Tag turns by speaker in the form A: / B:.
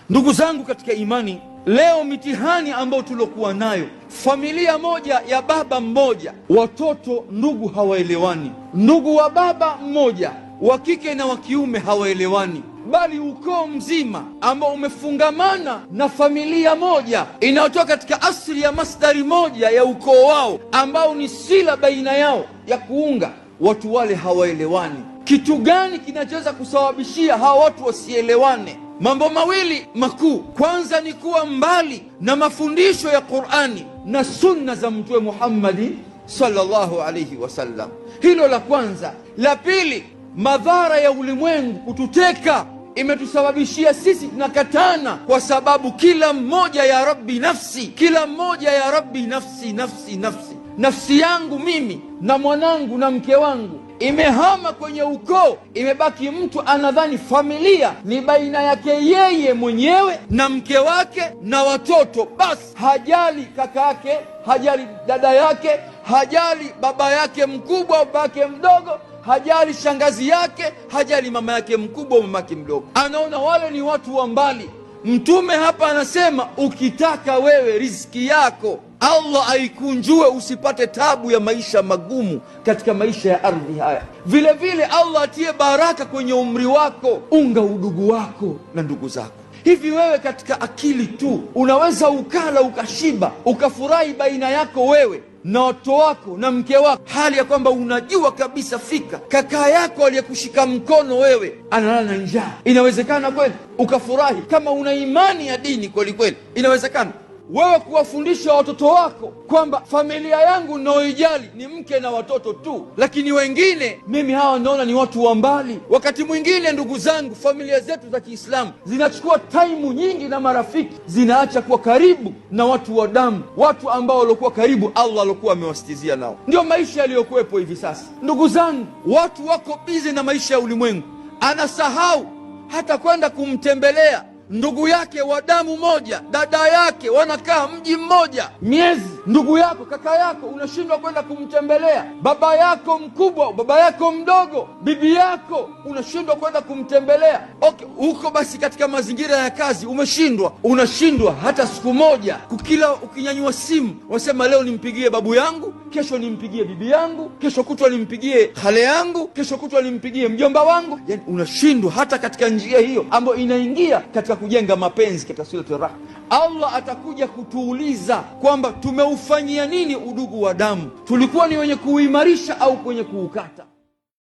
A: Ndugu zangu katika imani, leo mitihani ambayo tuliokuwa nayo, familia moja ya baba mmoja, watoto ndugu hawaelewani, ndugu wa baba mmoja wa kike na wa kiume hawaelewani, bali ukoo mzima ambao umefungamana na familia moja inayotoka katika asili ya masdari moja ya ukoo wao ambao ni sila baina yao ya kuunga, watu wale hawaelewani. Kitu gani kinachoweza kusababishia hawa watu wasielewane? Mambo mawili makuu. Kwanza ni kuwa mbali na mafundisho ya Qur'ani na sunna za Mtume Muhammadi sallallahu alayhi wasallam. Hilo la kwanza. La pili, madhara ya ulimwengu kututeka imetusababishia sisi tunakatana, kwa sababu kila mmoja ya rabbi nafsi, kila mmoja ya rabbi nafsi, nafsi, nafsi, nafsi yangu mimi na mwanangu na mke wangu imehama kwenye ukoo, imebaki mtu anadhani familia ni baina yake yeye mwenyewe na mke wake na watoto basi, hajali kaka yake, hajali dada yake, hajali baba yake mkubwa, baba yake mdogo, hajali shangazi yake, hajali mama yake mkubwa, mama yake mdogo. Anaona wale ni watu wa mbali. Mtume hapa anasema ukitaka wewe riziki yako Allah aikunjue usipate tabu ya maisha magumu katika maisha ya ardhi haya. Vile vile Allah atie baraka kwenye umri wako, unga udugu wako na ndugu zako. Hivi wewe katika akili tu unaweza ukala ukashiba ukafurahi baina yako wewe na watoto wako na mke wako, hali ya kwamba unajua kabisa fika kaka yako aliyekushika mkono wewe analala na njaa? Inawezekana kweli ukafurahi kama una imani ya dini kweli kweli? Inawezekana wewe kuwafundisha watoto wako kwamba familia yangu ninayoijali ni mke na watoto tu, lakini wengine mimi hawa naona ni watu wa mbali. Wakati mwingine, ndugu zangu, familia zetu za Kiislamu zinachukua taimu nyingi na marafiki, zinaacha kuwa karibu na watu wa damu, watu ambao waliokuwa karibu Allah aliokuwa amewasitizia nao. Ndio maisha yaliyokuwepo hivi sasa, ndugu zangu. Watu wako bize na maisha ya ulimwengu, anasahau hata kwenda kumtembelea ndugu yake wa damu moja, dada yake, wanakaa mji mmoja miezi. Ndugu yako, kaka yako, unashindwa kwenda kumtembelea. Baba yako mkubwa, baba yako mdogo, bibi yako, unashindwa kwenda kumtembelea. Okay, huko basi katika mazingira ya kazi umeshindwa, unashindwa hata siku moja. Kukila ukinyanyua simu wasema leo nimpigie babu yangu, kesho nimpigie bibi yangu, kesho kutwa nimpigie hale yangu, kesho kutwa nimpigie mjomba wangu. Yani unashindwa hata katika njia hiyo ambayo inaingia katika kujenga mapenzi katika silatu rahma. Allah atakuja kutuuliza kwamba tumeufanyia nini udugu wa damu, tulikuwa ni wenye kuuimarisha au kwenye kuukata?